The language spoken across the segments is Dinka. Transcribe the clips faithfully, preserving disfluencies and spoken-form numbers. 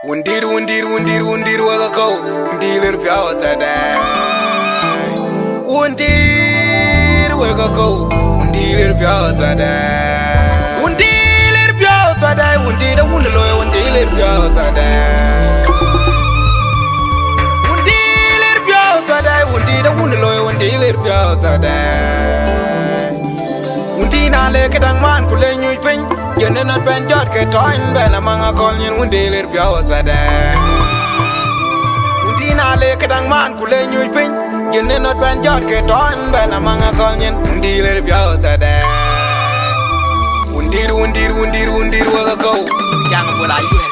Wundït, wundït, wundït, wundït wek akɔ̈u, wundït lir piɔ̈u thadɛ. Wundït wek akɔ̈u, wundït lir piɔ̈u thadɛ. Wundït lir piɔ̈u thadɛ, wundït a wun looi, wundït lir piɔ̈u thadɛ. Wundït lir piɔ̈u thadɛ, wundït a wun looi, wundït lir piɔ̈u thadɛ. Wundït na le këdäŋ man ku le nyuc piny, jënë nɔt bɛn jɔt ke tɔny bɛn amaŋ akɔl nyin, wundït lir piɔ̈u thadɛ. Wundït na le këdäŋ man ku le nyuc piny, jënë nɔt bɛn jɔt ke tɔny bɛn amaŋ akɔl nyin, wundït lir piɔ̈u thadɛ. Wundït, wundït, wundït, wundït wek akɔ̈u, caŋ bol ayuel.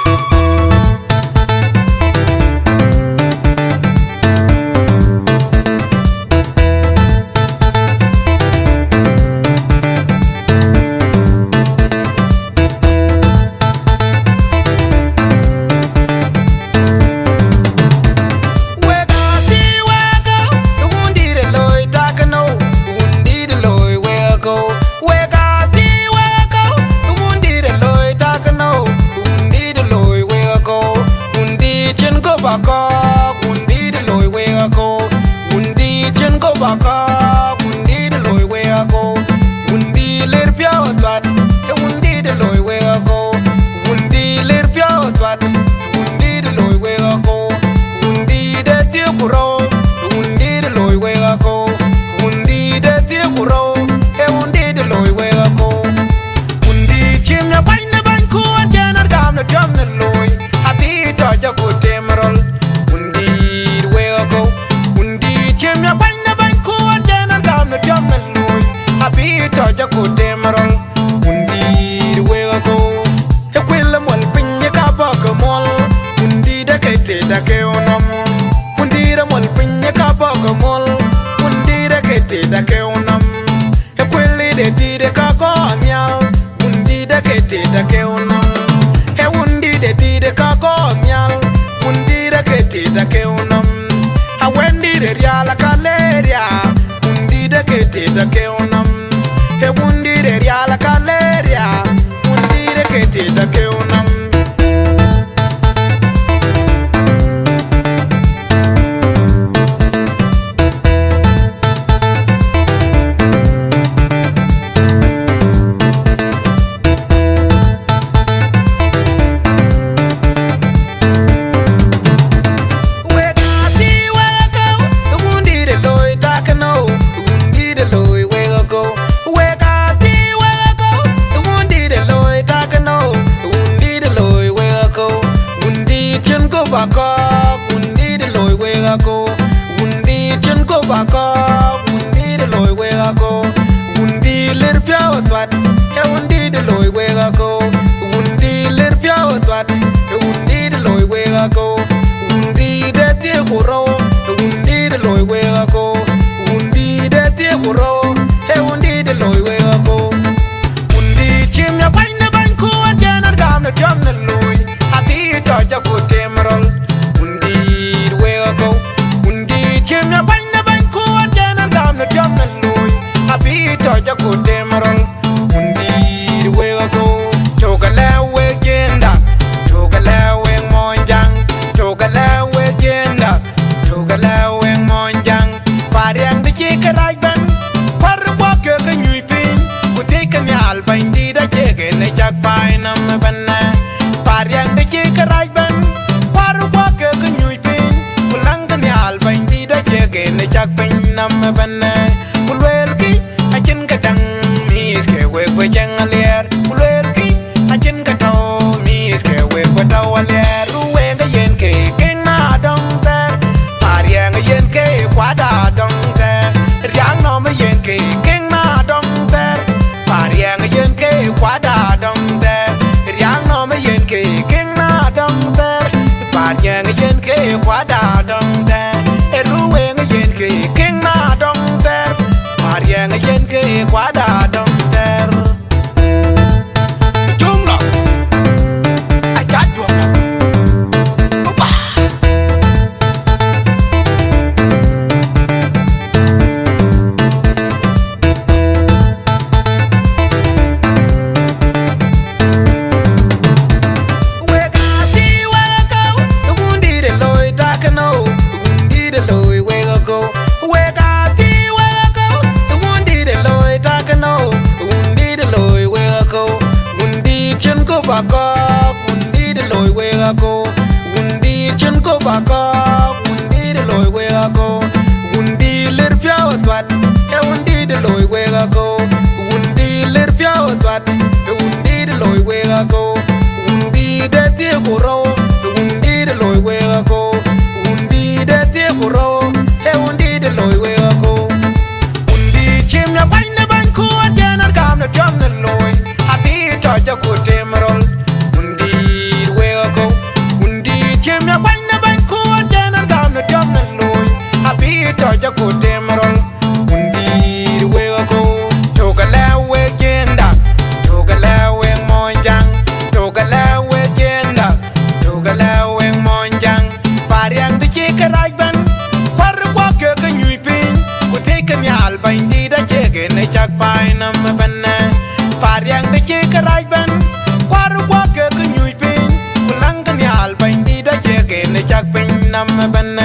Wek aa thii wek ë, wundït ë looi tak ënou, wundït ë looi wek ë kɔ̈u. Wek aa thii wek ë, wundït ë looi tak ënou, wundït ë looi wek ë kɔ̈u. Wundït cïn kɔ̈u bä kɔ̈k, wundït ë looi wek ë kɔ̈u. Wundït cïn kɔ̈u bä kɔ̈k, wundït ë looi wek ë kɔ̈u. Wundït lir piɔ̈u thuat, ee wundït ë looi wek ë kɔ̈u. Wundït lir piɔ̈u thuat, wundït ë looi wek ë kɔ̈u. Wundït ë thiëëk ku rou, ee wundït ë looi wek ë kɔ̈u. Wundït ë thiëëk ku rou, ee wundït ë looi wek ë kɔ̈u. Wundït cï miɔ̈k bäny në bäny ku ɣɔn cïn ɣɔn gam në tiɔm në looi, abï tɔ jɔ ku tem rɔl. Wundït wek ë kɔ̈u. Wundït cï miɔ̈k bäny në bäny ku ɣɔn cïn ɣɔn gam në tiɔm në looi, abï tɔ jɔ ku tem rɔl. Wundït wek ë kɔ̈u. Ë kuël ë muɔl piny ë ka bɔ̈ ke muɔl, wundït ë ke tëda ke unɔm. Wundït ë muɔl piny ë ka bɔ̈ ke muɔl, wundït ë ke tëda ke unɔm. Ë kuël ë de dït ë ka gɔ̈ɔ̈r nhial, wundït ë ke tëda ke unɔm. Ë wundït ë dït ë ka gɔ̈ɔ̈r nhial, wundït ë ke tëda ke unɔm. A wëndït ë rial ka le ria, wundït ë ke tëda ke unɔm. Ë wundït ë rial ka le ria, wundït ë ke tëda ke unɔm. Wek aa thii wek ë kɔ̈u, wundït ë looi tak ënou, wundït ë looi wek ë kɔ̈u. Wek aa thii wek ë kɔ̈u, wundït ë looi tak ënou, wundït ë looi wek ë kɔ̈u. Wundït cïn kɔ̈u bä kɔ̈k, wundït ë looi wek ë kɔ̈u. Wundït cïn kɔ̈u bä kɔ̈k, wundït ë looi wek ë kɔ̈u. Wundït lir piɔ̈u thuat, ee wundït ë looi wek ë kɔ̈u. Wundït lir piɔ̈u thuat, ee wundït ë looi wek ë kɔ̈u. Wundït ë thiëëk ku rou, ee wundït ë looi wek ë kɔ̈u. Wundït ë thiëëk ku rou, ee wundït ë looi wek ë kɔ̈u. Wundït cï miɔ̈k bäny në bäny ku ɣɔn cïn ɣɔn gam në tiɔm në looi, abï tɔ jɔ ku tem rɔl. Wundït wek ë kɔ̈u. Wundït cï miɔ̈k bäny në bäny ku ɣɔn cïn ɣɔn gam në tiɔm në looi, abï tɔ jɔ ku tem rɔl. Wundït wek ë kɔ̈u. Cök ë lɛ̈k wek jiënda, cök ë lɛ̈k wek mony jaŋ, cök ë lɛ̈k wek jiënda, cök ë lɛ̈k wek mony jaŋ. Pariɛŋ dï cï kërac bɛ̈n, kuär guɔ ke ke nyuc piny, ku thiëc ke nhial bɛ̈nydït acie kën ë cak paai nɔm ëbɛ̈n. Pariɛŋ dï cï kërac bɛ̈n, kuär guɔ ke ke nyuc piny, ku läŋ ke nhial bɛ̈nydït acie kën ë cak piny nɔm ëbɛ̈n. Ku luelkï, acïn këdäŋ mïïth ke wek bï cieŋ aliɛɛr, ku luelkï, acïn kë tɔ̈u mïïth ke wek bï tɔ̈u aliɛɛr. Ruwëëŋ ë yen ke keŋ na dɔŋ thɛɛr, Pariɛŋ ë yen ke kuat adɔŋ thɛɛr, riaŋ nɔm ë yen ke keŋ na dɔŋ thɛɛr. Pariɛŋ ë yen ke kuat adɔŋ thɛɛr, riaŋ nɔm ë yen ke keŋ na dɔŋ thɛɛr. Pariɛŋ ë yen ke kuat adɔŋ thɛɛr, ë ruwëëŋ ë yen ke keŋ na dɔŋ thɛɛr. Pariɛŋ ë yen ke kuat adɔŋ thɛɛr. Thuat, e wun dït loi wek akɔ̈u. Wun dït e thiëëk ku rou, e wun dït loi wek akɔ̈u. Wun dït e thiëëk ku rou, e wun dït loi wek akɔ̈u. Wun dït cïm ya bäny në bäny ku atɛn argam në tiɔm në looi. Abï tɔc aku tem rol. Wun dït wek akɔ̈u. Wun dït cïm ya bäny në bäny ku atɛn argam në tiɔm në looi. Abï tɔc aku tem rol. Wun dït wek akɔ̈u. Tök alɛ̈u wek ciënda. Tök alɛ̈u wek mony jaŋ. Tök alɛ̈u wek ciënda. Tök alɛ̈u wek mony jaŋ. Pariäŋ dï cï kërac bɛ̈n. Kuär guɔ ke ke nyuc piny. Ku thiëckë nhial bɛ̈nydït acie kën ë cak paai nɔm ëbɛ̈n. Pariäŋ dï cï kërac bɛ̈n. Kuär guɔ ke ke nyuc piny. Ku läŋkë nhial bɛ̈nydït acie kën ë cak piny nɔm ëbɛ̈n.